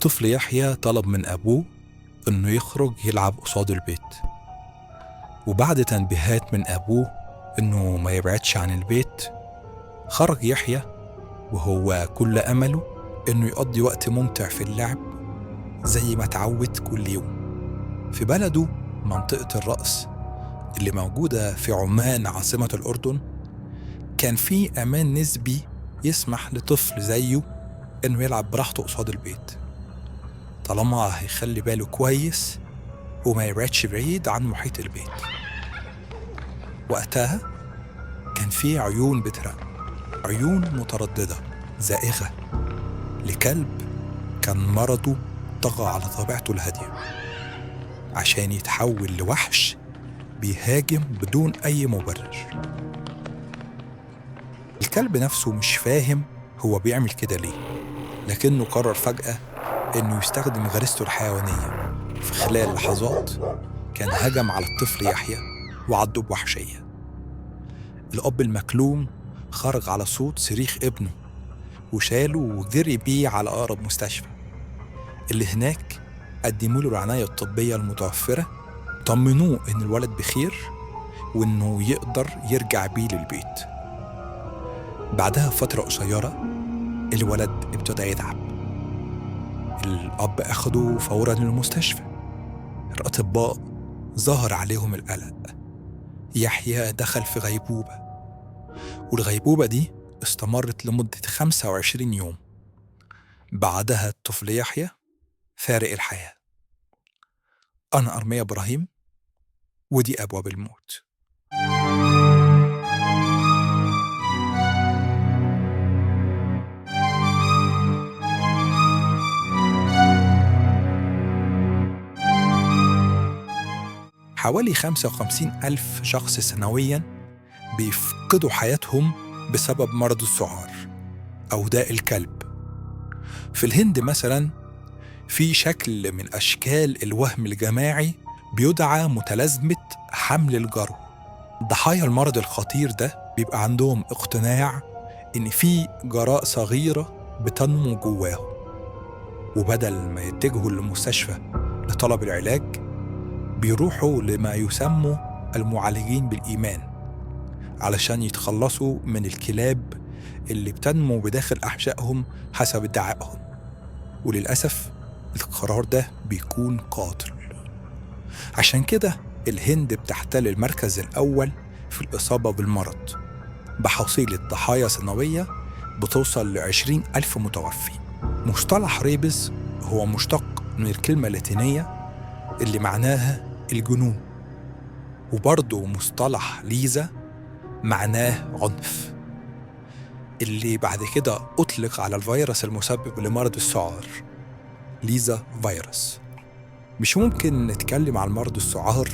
الطفل يحيى طلب من أبوه إنه يخرج يلعب قصاد البيت، وبعد تنبيهات من أبوه إنه ما يبعدش عن البيت، خرج يحيى وهو كل أمله إنه يقضي وقت ممتع في اللعب زي ما اتعود كل يوم. في بلده منطقة الرأس اللي موجودة في عمان عاصمة الأردن، كان في أمان نسبي يسمح لطفل زيه إنه يلعب براحته قصاد البيت، طالما هيخلي باله كويس وما يبعدش بعيد عن محيط البيت. وقتها كان في عيون بتراقب، عيون مترددة زائغة لكلب كان مرضه طغى على طبيعته الهادية عشان يتحول لوحش بيهاجم بدون أي مبرر. الكلب نفسه مش فاهم هو بيعمل كده ليه، لكنه قرر فجأة إنه يستخدم غريزته الحيوانية. في خلال لحظات كان هجم على الطفل يحيى وعضه بوحشية. الأب المكلوم خرج على صوت صريخ ابنه وشاله وجري بيه على أقرب مستشفى. اللي هناك قدموا له العناية الطبية المتوفرة، طمنوه إن الولد بخير وإنه يقدر يرجع بيه للبيت. بعدها فترة قصيرة الولد ابتدى يتعب. الأب أخده فورا للمستشفى. الأطباء ظهر عليهم القلق. يحيى دخل في غيبوبة، والغيبوبة دي استمرت لمدة 25 يوم. بعدها الطفل يحيى فارق الحياة. أنا أرميا إبراهيم، ودي أبواب الموت. حوالي 55 ألف شخص سنوياً بيفقدوا حياتهم بسبب مرض السعار أو داء الكلب. في الهند مثلاً في شكل من أشكال الوهم الجماعي بيدعى متلازمة حمل الجرو. ضحايا المرض الخطير ده بيبقى عندهم اقتناع إن في جراء صغيرة بتنمو جواهم، وبدل ما يتجهوا للمستشفى لطلب العلاج بيروحوا لما يسموا المعالجين بالإيمان علشان يتخلصوا من الكلاب اللي بتنمو بداخل أحشائهم حسب ادعائهم. وللأسف القرار ده بيكون قاتل. عشان كده الهند بتحتل المركز الأول في الإصابة بالمرض بحصيلة ضحايا سنوية بتوصل ل20 ألف متوفي. مصطلح rabies هو مشتق من الكلمة اللاتينية اللي معناها الجنون، وبرضه مصطلح ليزا معناه عنف، اللي بعد كده أطلق على الفيروس المسبب لمرض السعار ليزا فيروس. مش ممكن نتكلم عن مرض السعار،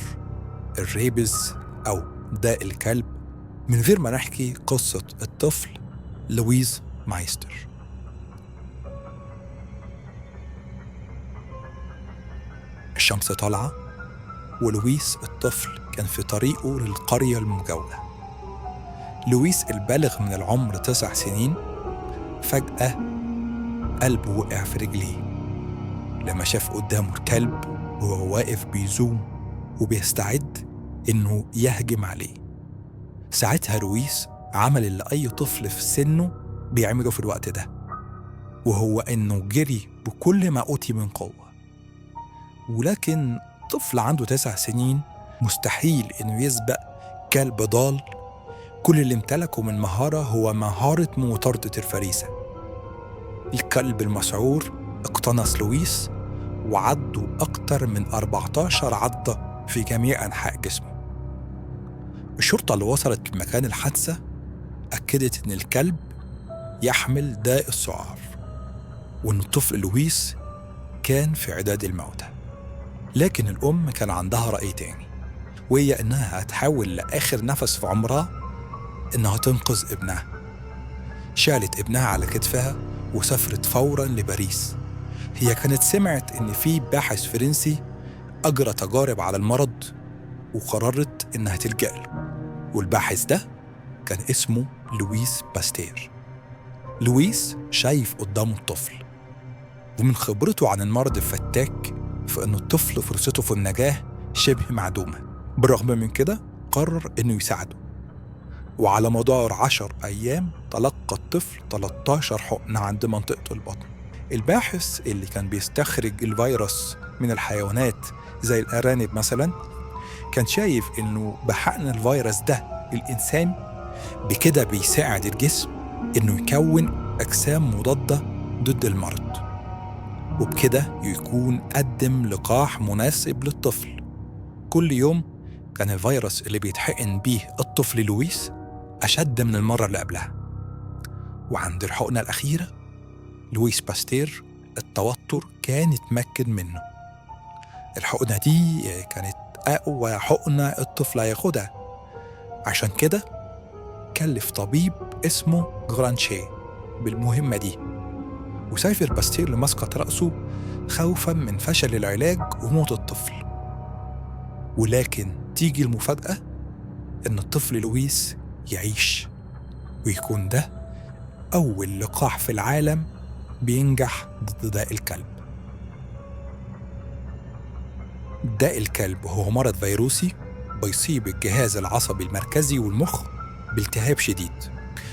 ال rabies أو داء الكلب من غير ما نحكي قصة الطفل لويز مايستر. الشمس طالعة ولويس الطفل كان في طريقه للقرية المجاورة. لويس البالغ من العمر 9 سنين فجأة قلبه وقع في رجليه لما شاف قدامه الكلب وهو واقف بيزوم وبيستعد إنه يهجم عليه. ساعتها لويس عمل اللي أي طفل في سنه بيعمله في الوقت ده، وهو إنه جري بكل ما أوتي من قوة. ولكن طفل عنده 9 سنين مستحيل إنه يسبق كلب ضال كل اللي امتلكه من مهارة هو مهارة مطاردة الفريسة. الكلب المسعور اقتنص لويس وعضه أكتر من 14 عضة في جميع أنحاء جسمه. الشرطة اللي وصلت لمكان الحادثة أكدت إن الكلب يحمل داء السعار، وإن الطفل لويس كان في عداد الموتى. لكن الأم كان عندها رأي تاني، وهي إنها هتحاول لآخر نفس في عمرها إنها تنقذ ابنها. شالت ابنها على كتفها وسافرت فورا لباريس. هي كانت سمعت إن في باحث فرنسي أجرى تجارب على المرض وقررت إنها تلجأ له، والباحث ده كان اسمه لويس باستير. لويس شايف قدامه الطفل، ومن خبرته عن المرض الفتاك فإن الطفل فرصته في النجاة شبه معدومة. بالرغم من كده قرر إنه يساعده، وعلى مدار 10 أيام تلقى الطفل 13 حقنة عند منطقة البطن. الباحث اللي كان بيستخرج الفيروس من الحيوانات زي الأرانب مثلا كان شايف إنه بحقن الفيروس ده الإنسان بكده بيساعد الجسم إنه يكون أجسام مضادة ضد المرض، وبكده يكون قدم لقاح مناسب للطفل. كل يوم كان الفيروس اللي بيتحقن بيه الطفل لويس أشد من المرة اللي قبلها، وعند الحقنة الأخيرة لويس باستير التوتر كان اتمكن منه. الحقنة دي كانت أقوى حقنة الطفل هياخدها، عشان كده كلف طبيب اسمه غرانشيه بالمهمة دي، وسافر باستير لمسقط رأسه خوفا من فشل العلاج وموت الطفل. ولكن تيجي المفاجأة إن الطفل لويس يعيش، ويكون ده أول لقاح في العالم بينجح ضد داء الكلب. داء الكلب هو مرض فيروسي بيصيب الجهاز العصبي المركزي والمخ بالتهاب شديد.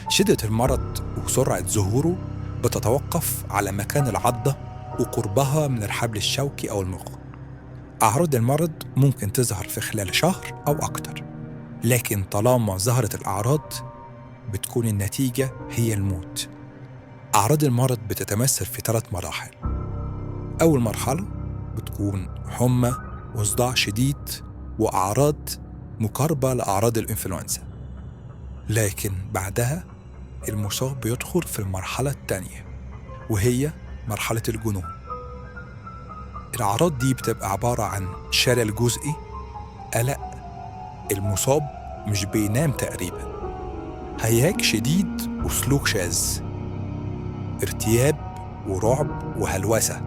شدة المرض وسرعة ظهوره بتتوقف على مكان العضة وقربها من الحبل الشوكي أو المخ. أعراض المرض ممكن تظهر في خلال شهر أو أكتر، لكن طالما ظهرت الأعراض بتكون النتيجة هي الموت. أعراض المرض بتتمثل في 3 مراحل. أول مرحلة بتكون حمى وصداع شديد وأعراض مقاربة لأعراض الإنفلونزا، لكن بعدها المصاب بيدخل في المرحلة الثانية وهي مرحلة الجنون. الأعراض دي بتبقى عبارة عن شلل جزئي، قلق، المصاب مش بينام تقريبا، هياج شديد وسلوك شاذ، ارتياب ورعب وهلوسة،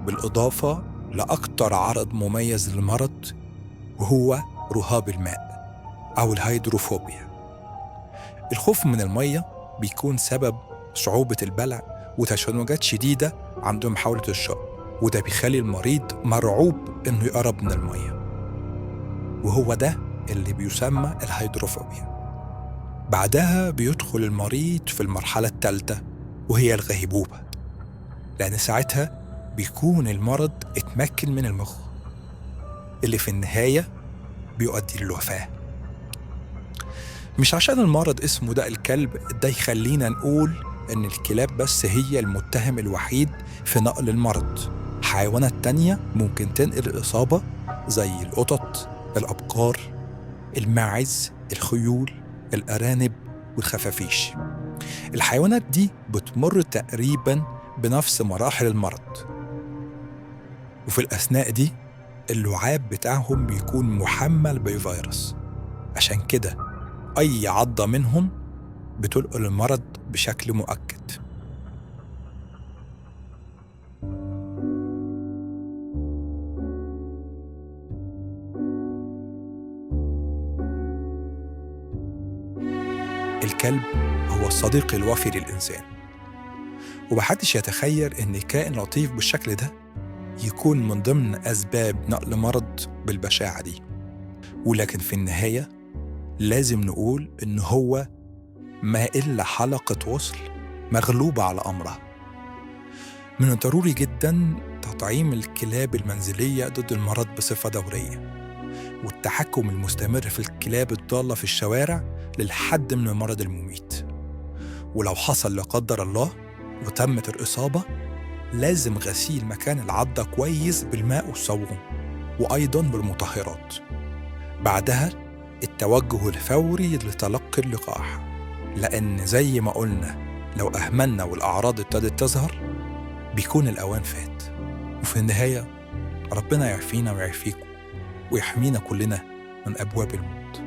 بالإضافة لأكتر عرض مميز للمرض وهو رهاب الماء أو الهيدروفوبيا. الخوف من المية بيكون سبب صعوبة البلع وتشنجات شديدة عند محاولة الشرب، وده بيخلي المريض مرعوب إنه يقرب من المية، وهو ده اللي بيسمى الهيدروفوبيا. بعدها بيدخل المريض في المرحلة الثالثة وهي الغيبوبة، لأن ساعتها بيكون المرض اتمكن من المخ اللي في النهاية بيؤدي للوفاة. مش عشان المرض اسمه داء الكلب ده يخلينا نقول إن الكلاب بس هي المتهم الوحيد في نقل المرض. حيوانات تانية ممكن تنقل الإصابة زي القطط، الأبقار، الماعز، الخيول، الأرانب والخفافيش. الحيوانات دي بتمر تقريبا بنفس مراحل المرض، وفي الأثناء دي اللعاب بتاعهم بيكون محمل بفيروس، عشان كده أي عضة منهم بتنقل المرض بشكل مؤكد. الكلب هو الصديق الوفي للإنسان، ومحدش يتخيل إن كائن لطيف بالشكل ده يكون من ضمن أسباب نقل مرض بالبشاعة دي. ولكن في النهاية لازم نقول إن هو ما إلا حلقة وصل مغلوبة على أمرها. من الضروري جدا تطعيم الكلاب المنزلية ضد المرض بصفة دورية، والتحكم المستمر في الكلاب الضالة في الشوارع للحد من المرض المميت. ولو حصل لا قدر الله وتمت الإصابة، لازم غسيل مكان العضة كويس بالماء والصابون وأيضا بالمطهرات. بعدها التوجه الفوري لتلقي اللقاح، لأن زي ما قلنا لو أهملنا والأعراض ابتدت تظهر بيكون الأوان فات. وفي النهاية ربنا يعافينا ويعافيكم ويحمينا كلنا من أبواب الموت.